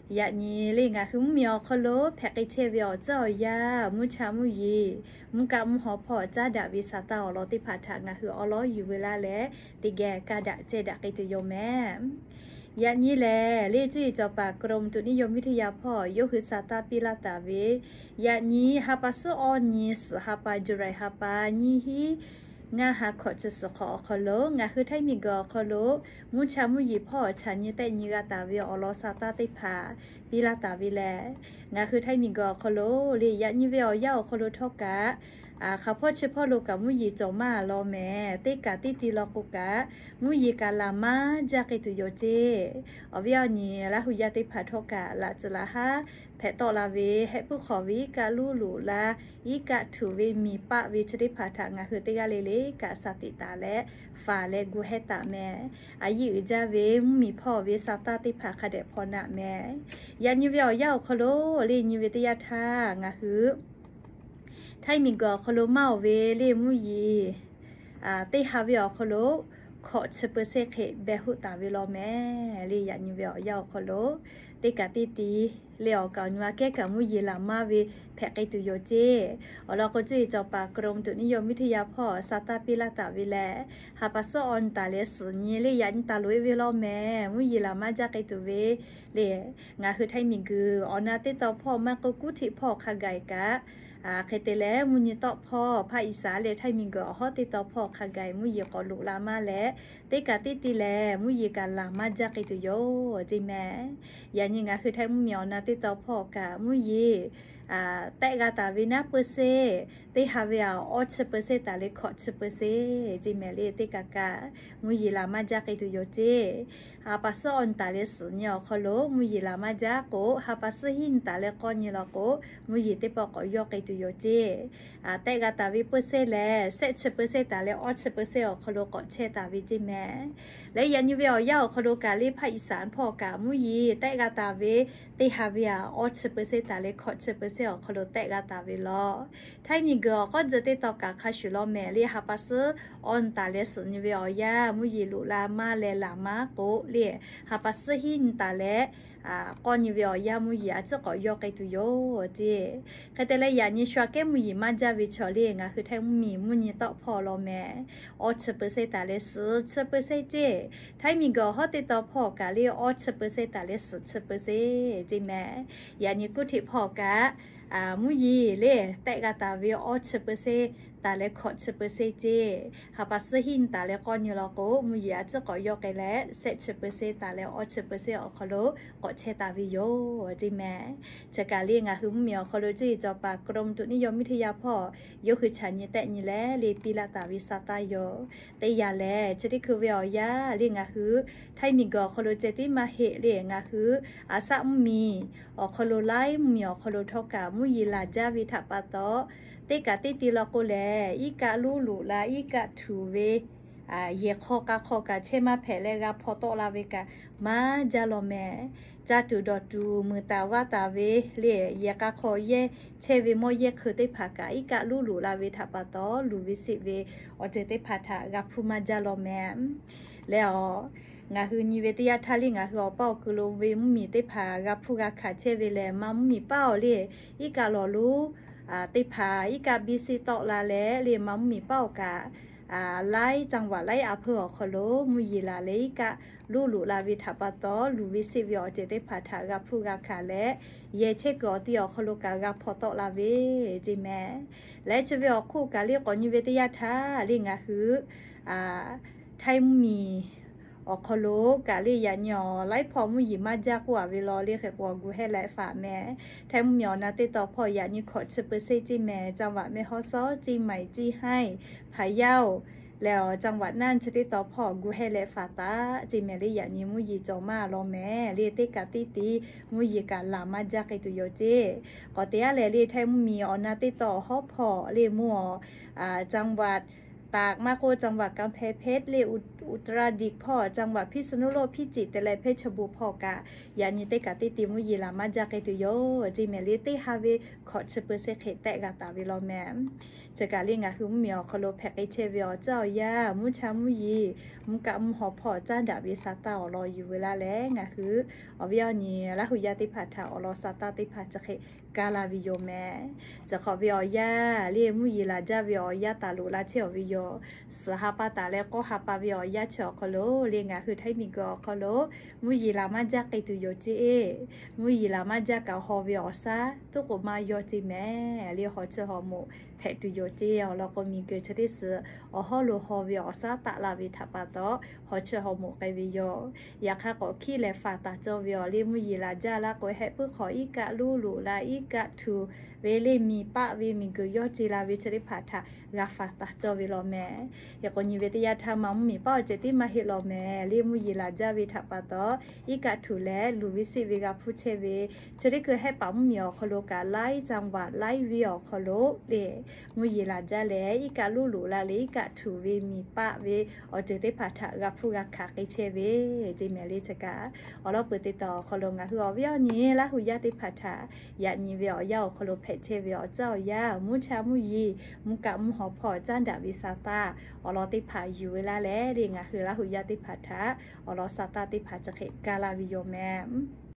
Yaꞈ nyi le ngaˬ hui mvuhˇmiˬ awˬ hk'aw lo hpehꞈ k'ai chehˇ ve awˬ tcuhˉ awˬ yanˇ, mvuhˇ cha mvuhˇ yeˬ, mvuhˇ kaˆ mvuhˇ haw hpawˇ caˉ daꞈ ve sa taˇ awˬ lawn teˇ hpaˍ htaꞈ ngaˬ hui awˉ lawˉ yuˬ veu laˇ leh, teˇ geh kaˇ daꞈ cehˇ daꞈ k'ai tuˬ yoˬ mehˍ. Yaꞈ nyi lehˬ, le cuˇ yiˍ cawˬ paˍ กรมอุตุนิยมวิทยา hpawˇ yawˇ hui sa taˇ piˇ laˇ taˍ ve, yaꞈ nyi ha pa suhˉ awˇ nyi suhˍ ha pa, July ha pa nyiˇ hinˉ ngaˇ ha hkawꞈ chi suhˍ hk'awꞈ awˬ hk'aw lo ngaˬ hui htaiˇ miˬguiˬ awˬ hk'aw lo mvuhˇ cha mvuhˇ yeˬ hpawˇ chaꞈ nyi tehˆ nyi g'a taˍ ve awˬ lawn sa taˇ teˇ hpaˍ piˇ laˇ taˍ ve lehˬ, ngaˬ hui htaiˇ miˬguiˬ awˬ hk'aw lo le yaꞈ nyi ve awˬ yanˇ awˬ hk'aw lo htawˇ kaꞈ, hk'aˬ hpawˇ chi hpawˇ lo kaꞈ mvuhˇ yeˬ cawˬ maˇ law mehˍ. Teˇ kaꞈ teˇ ti law k'o kaꞈ, mvuhˇ yeˬ kaꞈ laˬ maˇ jaˇ k'ai tuˬ yoˬ ceˇ. Awˬ viˉ awˬ nyi Laˇ hu yaˇ teˇ hpaˍ htawˇ kaꞈ laꞈ tcuh laꞈ haˉ hpehꞈ tawˆ la ve, hehˆ puiˉ hk'awꞈ ve iˉ kaˆ luˉ loꞈ la, iˉ kaˆ htuꞈ ve miˬ paˆ ve chi teˇ hpaˍ htaꞈ ngaˬ hui teˇ g'aˇ le le kaꞈ sa tiꞈ taˍ leh, faˍ leh gu hehˉ taˍ mehˍ. A yiˇ uiˍ jaˇ ve mvuhˇmiˬ hpawˇ ve sa taˇ teˇ hpaˍ hk'a dehꞈ hpaw naꞈ mehˍ. Yaꞈ nyi ve awˬ yanˇ awˬ hk'aw lo le nyi ve teˇ yanˇ htaˇ ngaˬ hui htaiˇ miˬguiˬ awˬ hk'aw lo maˇ oˬ ve le mvuhˇ yeˬ teˇ ha ve awˬ hk'aw lo hkawꞈ chi เปอร์เซ็นต์ hk'e beh hoˆ taˍ ve law mehˍ. Le yaꞈ nyi ve awˬ yanˇ awˬ hk'aw lo teˇ kaꞈ teˇ ti le awˬ kaˍ awˬ nyi ma kehˉ kaꞈ mvuhˇ yeˬ laˬ maˇ ve hpehꞈ k'ai tuˬ yoˬ ceˇ. Awˬ lawn k'o cuˇ yiˍ cawˬ paˍ กรมอุตุนิยมวิทยา hpawˇ sa taˇ piˇ laˇ taˍ ve lehˬ, ha pa suhˉ awˇ nyi taˍ leh suhˍ nyi le yaꞈ nyi taˍ loꞈ e ve law mehˍ. Mvuhˇ yeˬ laˬ maˇ jaˇ k'ai tuˬ ve le ngaˬ hui htaiˇ miˬguiˬ awˬ na teˇ taw hpawˇ maˇ k'oˆ kuˉ htiˆ hpawˇ hk'a gaˬ kaꞈ, hk'e te leh mvuhˇ nyi tawˆ hpawˇ hpaˇ iˍsaˍ leh htaiˇ miˬguiˬ awˬ hawˉ teˇ taw hpawˇ hk'a gaˬ mvuhˇ yeˬ k'awꞈ loꞈ la maˇ leh, teˇ kaꞈ teˇ ti lehˬ mvuhˇ yeˬ kaꞈ laˬ maˇ jaˇ k'ai tuˬ yoˬ ceˇ mehˍ. Yaꞈ nyi ngaˬ hui htaiˇ mvuhˇmiˬ awˬ na teˇ taw hpawˇ kaꞈ mvuhˇ yeˬ tehˆ g'a taˍ ve naˉ เปอร์เซ็นต์, teˇ ha ve aꞈ awˇ chi เปอร์เซ็นต์ taˍ leh hkawꞈ chi เปอร์เซ็นต์ ceˇ mehˍ le teˇ kaꞈ kaꞈ mvuhˇ yeˬ laˬ maˇ jaˇ k'ai tuˬ yoˬ ceˇ. Ha pa suhˉ awˇ nyi taˍ leh suhˍ nyi awˬ hk'aw lo mvuhˇ yeˬ laˬ maˇ jaˇ k'o, ha pa suhˉ hiˉ nyi taˍ leh k'awˇ nyi law k'o, mvuhˇ yeˬ teˇ pawˆ k'awꞈ yawˇ k'ai tuˬ yoˬ ceˇ. Tehˆ g'a taˍ ve เปอร์เซ็นต์ lehˬ, shehˆ chi เปอร์เซ็นต์ taˍ leh awˇ chi เปอร์เซ็นต์ awˬ hk'aw lo k'awꞈ chehˇ taˍ ve ceˇ mehˍ. Leh yaꞈ nyi ve awˬ yanˇ awˬ hk'aw lo kaꞈ le hpaˇ iˍsaˍ hpawˇ kaꞈ mvuhˇ yeˬ tehˆ g'a taˍ ve teˇ ha ve aꞈ awˇ chi เปอร์เซ็นต์ taˍ leh hkawꞈ chi เปอร์เซ็นต์ awˬ hk'aw lo tehˆ g'a taˍ ve law. Htaiˇ miˬguiˬ awˬ k'awˇ jeh teˇ taw kaꞈ hk'a shuˍ law mehˍ le ha pa suhˉ awˇ nyi taˍ leh suhˍ nyi ve awˬ yanˇ mvuhˇ yeˬ loꞈ la maˇ leh laˬ maˇ k'o le, ha pa suhˉ hiˉ nyi taˍ leh k'awˇ nyi ve awˬ yanˇ mvuhˇ yeˬ a ciˉ k'awꞈ yawˇ k'ai tuˬ yoˬ ceˇ. Hk'e te leh yaꞈ nyi shu aꞈ kehˉ mvuhˇ yeˬ maˇ jaˇ ve chaw le ngaˬ hui htaiˇ mvuhˇmiˬ mvuhˇ nyi tawˆ hpawˇ law mehˍ. Awˇ chi เปอร์เซ็นต์ taˍ leh suhˍ chi เปอร์เซ็นต์ ceˇ. Htaiˇ miˬguiˬ awˬ hawˉ teˇ taw hpawˇ kaꞈ le awˇ chi เปอร์เซ็นต์ taˍ leh suhˍ chi เปอร์เซ็นต์ ceˇ mehˍ. Yaꞈ nyi kuˉ htiˆ hpawˇ kaꞈ mvuhˇ yeˬ le tehˆ g'a taˍ ve awˇ chi เปอร์เซ็นต์ taˍ leh hkawꞈ chi เปอร์เซ็นต์ ceˇ. Ha pa suhˉ hiˉ nyi taˍ leh k'awˇ nyi law k'o, mvuhˇ yeˬ a ciˉ k'awꞈ yawˇ k'ai leh shehˆ chi เปอร์เซ็นต์ taˍ leh awˇ chi เปอร์เซ็นต์ awˬ hk'aw lo k'awꞈ chehˇ taˍ ve yoˬ ceˇ mehˍ. Chi kaꞈ le ngaˬ hui mvuhˇmiˬ awˬ hk'aw lo cuˇ yiˍ cawˬ paˍ กรมอุตุนิยมวิทยา hpawˇ yawˇ hui chaꞈ nyi tehˆ nyi leh le piˇ laˇ taˍ ve sa taˇ yoˬ. Teˇ yanˇ lehˬ, chi teˇ hkui ve awˬ yanˇ le ngaˬ hui htaiˇ miˬguiˬ awˬ hk'aw lo ceh tiˉ maˇ heˆ le ngaˬ hui aˬ saˆ mvuhˇmiˬ awˬ hk'aw lo laiˉ mvuhˇmiˬ awˬ hk'aw lo htawˇ kaꞈ mvuhˇ yeˬ laˬ jaˇ ve htaꞈ pa taw, teˇ kaꞈ teˇ ti law k'o lehˬ, iˉ kaˆ luˉ loꞈ la iˉ kaˆ htuꞈ ve yehˬ hk'aw k'a hk'aw kaꞈ chehˇ maˇ hpehꞈ leh g'a hpaw tawˆ la ve kaꞈ maˇ jaˇ law mehˍ. Ca tuˬ dawˬ tuˬ muiˬ taˍ vaˇ taˍ ve le yehˬ k'a hk'aw yehˇ chehˇ ve mawˇ yehˇ hkui teˇ hpaˍ kaꞈ iˉ kaˆ luˉ loꞈ la ve htaꞈ pa taw, luˬ ve siˆ ve awˬ ceuˬ teˇ hpaˍ htaꞈ g'a hpuˇ maˇ jaˇ law mehˍ. Leh awˬ, ngaˬ hui nyi ve teˇ yanˇ htaˇ le ngaˬ hui awˬ paˇ awˬ kui lo ve mvuhˇmiˬ teˇ hpaˍ g'a hpuˇ g'a hkanˍ chehˇ ve lehˬ, ma mvuhˇmiˬ paˉ awˬ le iˉ kaˆ lawˬ luˉ teˇ hpaˍ iˉ kaˆ biˇ siˆ tawˆ la leh le ma mvuhˇmiˬ paˉ awˬ kaꞈ laiˉ จังหวัด laiˉ อำเภอ awˬ hk'aw lo mvuhˇ yeˬ laˬ leh iˉ kaˆ luˉ loꞈ la ve htaꞈ pa taw, luˬ ve siˆ ve awˬ ceuˬ teˇ hpaˍ htaꞈ g'a hpuˇ g'a hkanˍ leh, yehˬ chehˇ kuiˬ awˬ ti awˬ hk'aw lo kaꞈ g'a hpaw tawˆ la ve ceˇ mehˍ. Leh chi ve awˬ hk'oˆ kaꞈ le k'awꞈ nyi ve teˇ yanˇ htaˇ le ngaˬ hui htaiˇ mvuhˇmiˬ awˬ hk'aw lo kaꞈ le yaꞈ nyi awˬ laiˉ hpawˇ mvuhˇ yeˬ maˇ jaˇ k'oˆ a ve law le hk'e k'o awˬ gu hehˇ leh faˍ mehˍ. Htaiˇ mvuhˇmiˬ awˬ na teˇ taw hpawˇ yaꞈ nyi hkawꞈ chi เปอร์เซ็นต์ ceˇ mehˍ. จังหวัดแม่ฮ่องสอน เชียงใหม่ เชียงราย พะเยา leh awˬ จังหวัดน่าน chi teˇ taw hpawˇ gu hehˇ leh faˍ taˍ ceˇ mehˍ le yaꞈ nyi mvuhˇ yeˬ cawˬ maˇ law mehˍ le teˇ kaꞈ teˇ ti mvuhˇ yeˬ kaꞈ laˬ maˇ jaˇ k'ai tuˬ yoˬ ceˇ. K'awꞈ te aˉ lehˬ le htaiˇ mvuhˇmiˬ awˬ na teˇ taw awˬ hawˉ hpawˇ le mvuhˇ awˬ จังหวัดตาก maˇ k'oˆ จังหวัดกำแพงเพชร le อุตรดิตถ์ hpawˇ จังหวัดพิษณุโลก Hpiˇ ciˍ te leh Hpeˇ chaw bon hpawˇ kaꞈ, yaꞈ nyi teˇ kaꞈ teˇ ti mvuhˇ yeˬ laˬ maˇ jaˇ k'ai tuˬ yoˬ ceˇ mehˍ le. Teˇ ha ve hkawꞈ chi peuˬ shehˍ hk'e tehˆ g'a taˍ ve law mehˍ. Chi kaꞈ le ngaˬ hui mvuhˇ miˬ awˬ hk'aw lo hpehꞈ k'ai chehˇ ve awˬ caˉ awˬ yanˇ, mvuhˇ cha mvuhˇ yeˬ, mvuhˇ kaˆ mvuhˇ haw hpawˇ caˉ daꞈ ve sa taˇ awˬ lawn yuˬ ve laˇ leh, ngaˬ hui awˬ viˉ awˬ nyi Laˇ hu yaˇ teˇ hpaˍ htaꞈ awˬ lawn sa taˇ teˇ hpaˍ chi hk'e ka la ve yoˬ mehˍ. Chi hk'awꞈ ve awˬ yanˇ le, mvuhˇ yeˬ laˬ jaˇ ve awˬ yanˇ taˍ loꞈ la chehˇ awˬ ve yoˬ. Suhˍ ha pa taˍ leh k'awˇ ha pa ve awˬ yanˇ chi awˬ hk'aw lo le, ngaˬ hui Htaiˇ miˬguiˬ awˬ hk'aw lo mvuhˇ yeˬ laˬ maˇ jaˇ k'ai tuˬ yoˬ ceˇ. Mvuhˇ yeˬ laˬ maˇ jaˇ kaꞈ haw ve awˬ shaˉ toˉ k'o maˇ yaw ceˇ mehˍ le. Hawˬ chi hawˬ moˍ hpehꞈ tuˬ yoˬ ceˇ. Awˬ lawn k'o, miˬguiˬ chi teˇ suhˍ awˬ hawˉ lo haw ve awˬ shaˉ taˆ la ve htaꞈ pa taw, hawˬ chi hawˬ moˍ k'ai ve yoˬ. Yaꞈ hk'aˇ, k'awꞈ hkiˉ leh faˍ taˍ cawˇ ve awˬ le, mvuhˇ yeˬ laˬ jaˇ laˇ k'o, heh puiˉ hk'awꞈ iˉ kaˆ luˇ loꞈ la, iˉ kaˆ htuꞈ ve le, miˬ paˆ ve miˬguiˬ yawˇ ce la ve chi teˇ hpaˍ htaꞈ g'a faˍ taˍ cawˇ ve law mehˍ. Hk'e k'o, nyi ve teˇ yanˇ htaˇ ma mvuhˇ miˬ paˆ awˬ ceuˬ tiˉ maˇ heˆ law mehˍ le. Mvuhˇ yeˬ laˬ jaˇ ve htaꞈ pa taw, iˉ kaˆ htuꞈ leh luˬ ve siˆ ve g'a hpuˇ chehˇ ve, chi teˇ hkui hehˆ paˍ mvuhˇ miˬ awˬ hk'aw lo kaꞈ, laiˉ จังหวัด laiˉ venˇ awˬ hk'aw lo le, mvuhˇ yeˬ laˬ jaˇ leh iˉ kaˆ luˇ loꞈ la leh iˉ kaˆ htuꞈ ve miˬ paˆ ve awˬ ceuˬ teˇ hpaˍ htaꞈ g'a hpuˇ g'a hkanˍ k'ai chehˇ ve ceˇ mehˍ le. Chi kaꞈ awˬ lawn peuˬ teˇ taw awˬ hk'aw lo ngaˬ hui awˬ viˉ awˬ nyi Laˇ hu yaˇ teˇ hpaˍ htaꞈ yaꞈ nyi ve awˬ yanˇ awˬ hk'aw lo hpehꞈ chehˇ ve awˬ caˉ awˬ yanˇ, mvuhˇ cha mvuhˇ yeˬ, mvuhˇ kaˆ mvuhˇ haw hpawˇ caˉ daꞈ ve sa taˇ awˬ lawn teˇ hpaˍ yuˬ ve laˇ leh le, ngaˬ hui Laˇ hu yaˇ teˇ hpaˍ htaꞈ awˬ lawn sa taˇ teˇ hpaˍ chi hk'e ka la ve yoˬ mehˍ.